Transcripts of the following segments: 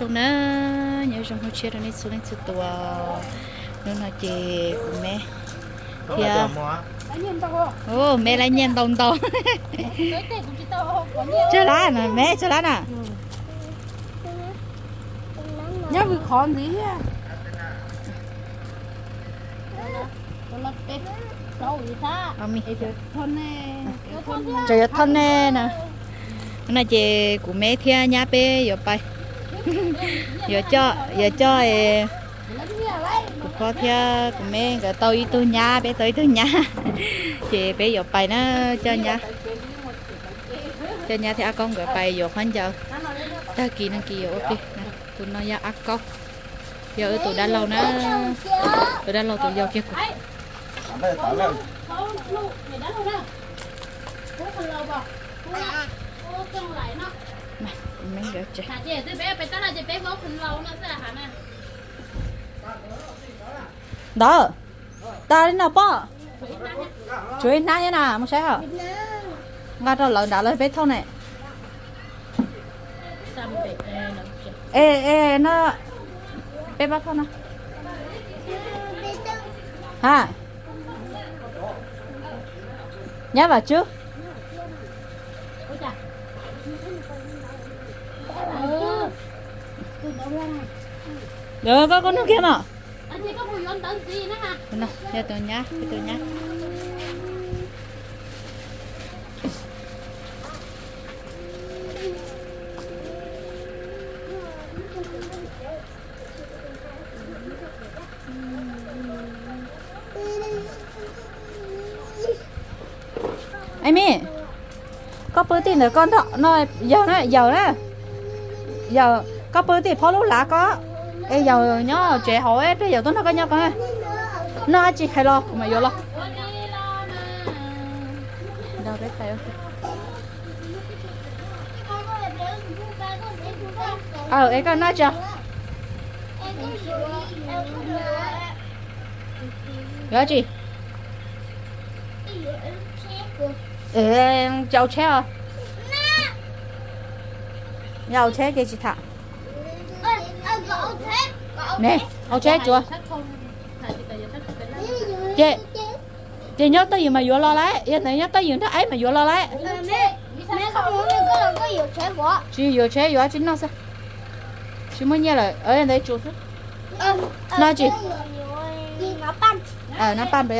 Zoo na, nyob zoo hnub tshiab rau nej txhua leej txhua tus. Hnub no ces kuv me thiab, me lawv nyiaj ntau ntau. Tsawg lab na, me tsawg lab na. Nyob vwm qhov ntxiv thiab. Tseem yuav thauj nej na. No ces kuv me thiab nyab peb yuav pais, yuav coj, yuav coj kuv phob thiab kuv me nkawd tau ib tug nyab, peb tau ib tug nyab, ces peb yuav pais na, coj nyab, coj nyab thiab Ab Kaub nkawd pais yuav khaub ncaws, tag kis nag kis yuav ua plig. Tus no yog Ab Kaub, yog wb tus dab laug na, tus dab laug tus yau kiag kuv. Ntawd, tas li no pob, tsuav ib hnab thiab na, mus saib hos. Nqa rau lawv nrad lawv peb thauj ne. E, e, no, peb pab thauj no. Ha, nyab Vam Tswb. Koj, koj nug kiag mas. Yog tus nyab, tus nyab. Emi, koj pw tim ntawd koj nrog no, yawg na, yawg na. Yawg, koj pw tim phob lub lav koj, es yawg nyob tsev hauv, pliag yawg tuaj nrog koj nyob ko. Noj dab tsi hais los kuv mam yuav los. Aw, es koj noj tso. Yuav tsi? Cau tsheb os. Yog au tsheb ces tsis tham. Ne, au tsheb tsuav. Ces, ces nyob tawj ywm mas yuav los lawm, yog ntawd nyob tawj ywm nrog aib mas yuav los lawm. Tsis yuav tsheb yuav tsis noj xwb. Tsis muaj nyiaj lawm, ntawd tsuas xwb. No tsis. No paj npes.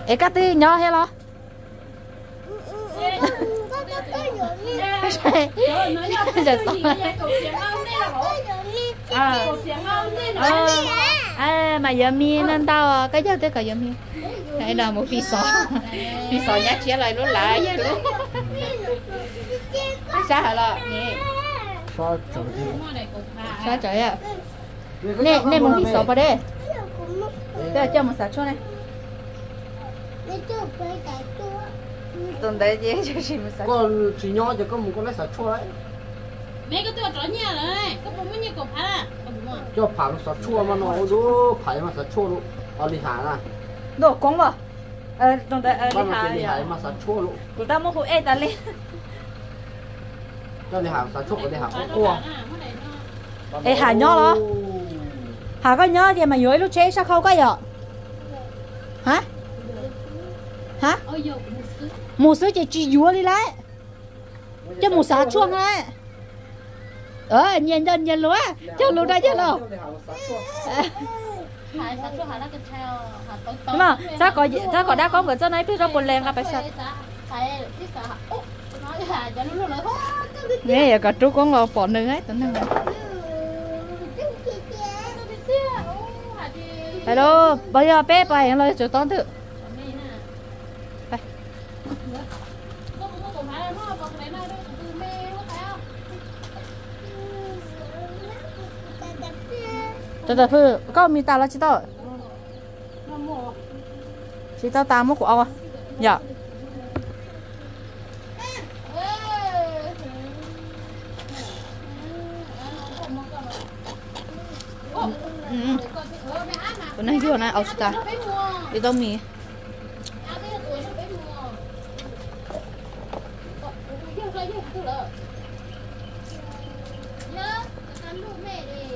Es koj twb nyob thiab los? Mas yuav me no ntau, koj yawg twb kom yuav me. No mus fi xov, fi xov nyab tshiab los lub lav yawg lub. Sab hawm los, sab tsawv. Nej mus fi xov pov deb, peb coj mus xav tshuaj ne. Tus ntawd ces tsis mus xav tshuaj. Tsis nyob ces koj mus koj lab xav tshuaj. Coj phav los xav tshuaj mas no ua du, phav mas xav tshuaj lawm. Os, Lis Has na. Ntuj koob as. Tus ntawd Lis Has mas xav tshuaj lawm. Kuv tab muab hu ej tas li. Coj Lis Has xav tshuaj kom Lis Has quaj quaj. Es Has nyob los? Has koj nyob ces mas yuav ib lub tsheb ib sab khau koj yom? Ha? Ha? Mus xwb ces tsis yuav li lawm. Coj mus xav tshuaj na. Nyias nco nyias lus, cog lus rau cog lus. Txhob kom dab koob nkawd txoj no ib pliag zoj puas lees nqa pais xav. Ne yuav kom rub koob los pom nws tus neeg. Hais los, pog yog peb pais los tsum tau ntwg. Tus tam fwj, koj mis tas los tsis tau? Tsis tau tas muab kuv ua yom. Tus neeg yug na aus tsis tas, tsis tau mis.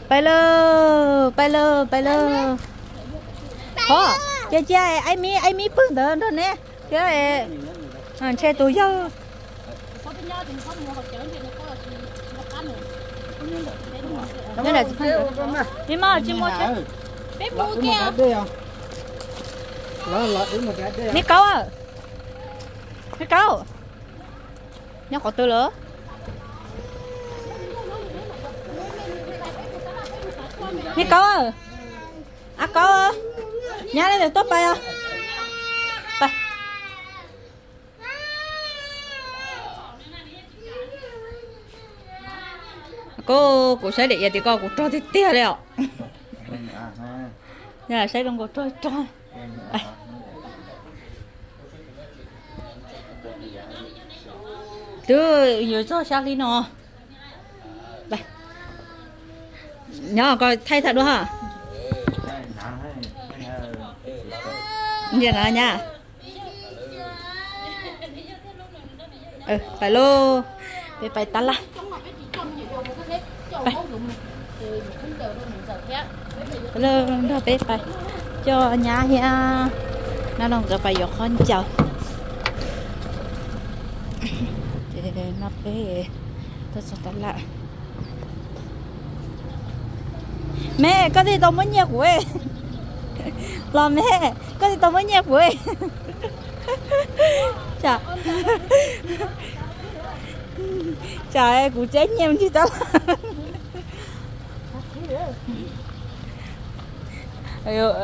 Pais lawm, pais lawm, pais lawm. Ho, cia cia Aib Mib, Aib Mib pw ntawd nrog neb thiab. Ntshe tus yawg. Neb Kaub, neb Kaub, nyob qhov twg lawm? Neb Kaub, Ab Kaub, nyab, nej tuaj pais os. Kuv, kuv saib daim iav tim ko kuv rog tiag tiag li os. Saib zoo nkaus rog rog. Twb yuav txog xya hli no. Nyob ko thaij thaij duab ha. Nyab, pais lauj, peb pais tab laj. Nrog peb pais coj nyab thiab nab no nkawd pais yuav khaub ncaws. Ces no peb tuaj txog tab laj. Me, koj twb tsis tau muab nyiaj kuv los me, koj twb tsis tau muab nyiaj kuv. Tsam kuv tseb nyiaj mus ncig tab laj.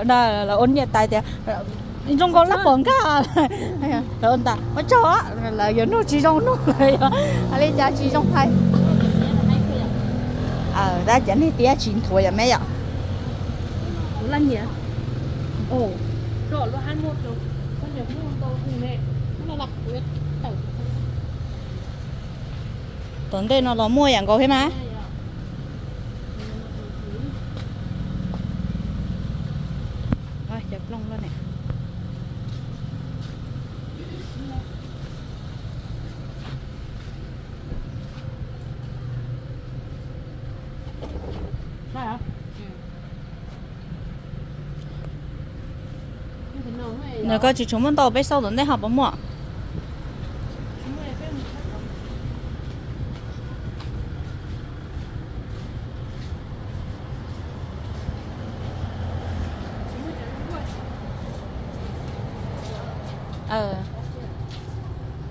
Lawv ua niam tais tias zoo nkaus laj pom nkaj. Lawv ua ntag, ua tsaug, lawv yuav nug tsis zoo nug, lawv yuav hais li cas tsis zoo hais. Tab cov neeg tiab tsis nthuav yom me yom. Tom ntej no los muaj yam nkaus thiab mas. Nws koj tsis tshua muaj ntau, peb xauj tom ntej ho puas muaj.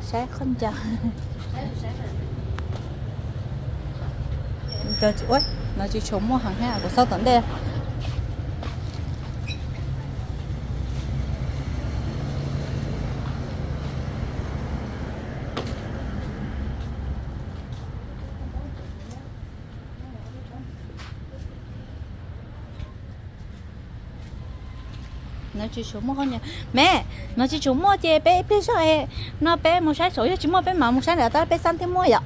Saib khaub ncaws. Ua, no tsis tshua muaj heev thiab, kuv xauj tom ntej. No tsis tshua muaj khaub ncaws me, no tsis tshua muaj ces peb ib pliag zog no peb mus saib saum, yog tsis muaj peb mam mus saib ntawd tab peb xab twb muaj yom.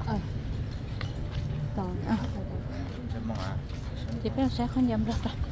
Ces peb mus saib khaub ncaws nplog.